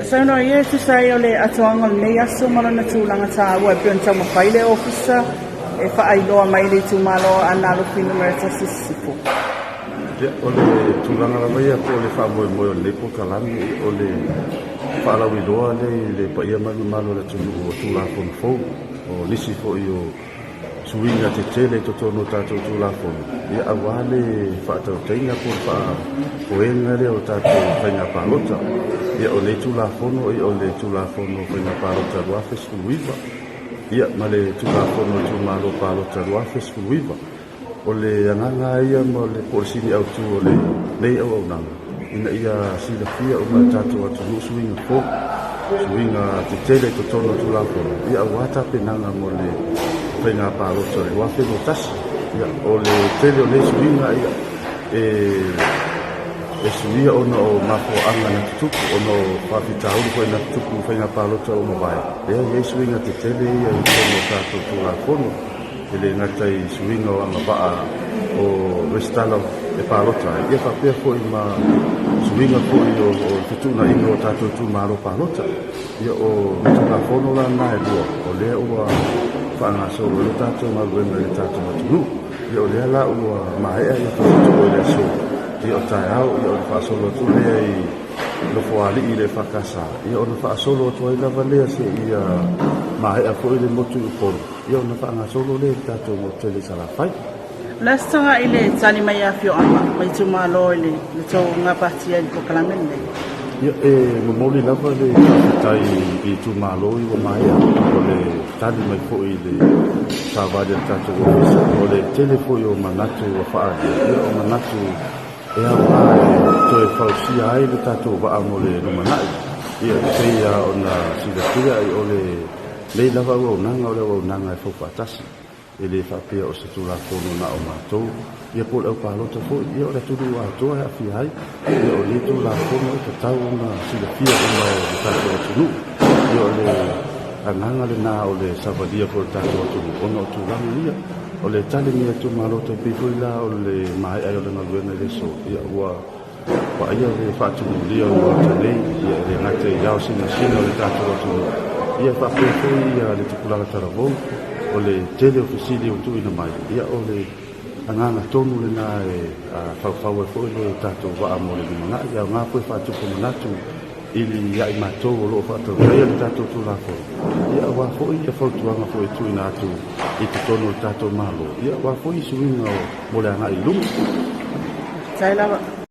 Saunoa ia e tusa ai o le atoaga o lenei aso ma lona tulaga taua e pei ona taumafai le Ofisa e faailoa mai i le itumalo o Aana Alofi 1 Sisifo. Ia, o le tulaga lava ia po o le faamoemoe o lenei polokalame, o le faalauiloa lea i le paia ma le mamalu o le atunuu o Tulafono fou, o nisi foi o suiga tetele i totonu o tatou Tulafono, ia aua le faatautaiga po o le faafoega lea o tatou faiga palota. Ia o nei Tulafono, ia o le Tulafono o Faiga Palota 2019, ia ma le Tulafono o Itumalo Palota 2019. O le agaga lava ia ma le po o le sini autu o lenei auaunaga, ina ia silafia uma e le tatou atunuu suiga fou, suiga tetele i totonu o Tulafono, ia aua tapenaga mo le faiga palota o le 2021. Ia, o le tele o nei suiga ia e suia ona o mafuaaga na tutupu, ona o faafitauli foi na tutupu i faiga palota ua mavae, lea e i ai suiga tetele ia i totonu o tatou Tulafono. E le gata i suiga o agavaa o resitala e palota ai, ia faapea foi ma suiga foi o le fetuunaiga o tatou itumalo palota. Ia o Tulafono la na e lua, o lea ua faagasolo ai le tatou galuega i le tatou atunuu. Ia o lea la ua maea ia faasolo i le aso, ia o taeao, ia ona faasolo atu lea i Nofoalii i le EFKS, ia ona faasolo atu ai lava lea seia maea foi le motu i Upolu. Ia ona faagasolo lea i le tatou motu tele i Salafai. O le a se tagai i le tali mai a afioaga ma itumalo i le tou gapatia i le polokalame lenei? Ia, e momoli lava le faafetai i itumalo ua maea o le tali mai foi i le savali a le tatou ofisa. O le tele foi o manatu ua faaalia, ia o manatu e aoga e toe fausia ai le tatou vaa mo le lumanai. Ia, e pei lava ona silafia o lenei lava auaunaga o le auaunaga e fau faatasi. E le faapea o se Tulafono na o matou, ia po o le aupalota foi, ia o le atunuu atoa e aafia ai. Ia o lenei Tulafono e tatau ona silafia uma e le tatou atunuu. Ia o le agaga lena o le savalia foi o le tatou atunuu ona o tulaga ia. O le tali mai a itumalo tai pei foi la o le maea ai o le galuega i le aso, ia ua vaaia le faatumulia o le Maota nei, ia e le gata i ao sinasina o le tatou atunuu, ia faapea foi ia le tupulaga talavou, o le tele o fesili ua tuuina mai, ia o le agaga tonu lena e faufau ai foi le tatou vaa mo le lumanai. E aoga foi e faatupu manatu ia i matou o lo o faatautaia le tatou Tulafono, ia aua foi ia fautuaga foi e tuuina atu i totonu o le tatou Malo, ia aua foi suiga mo le agai i luma. Faafetai lava.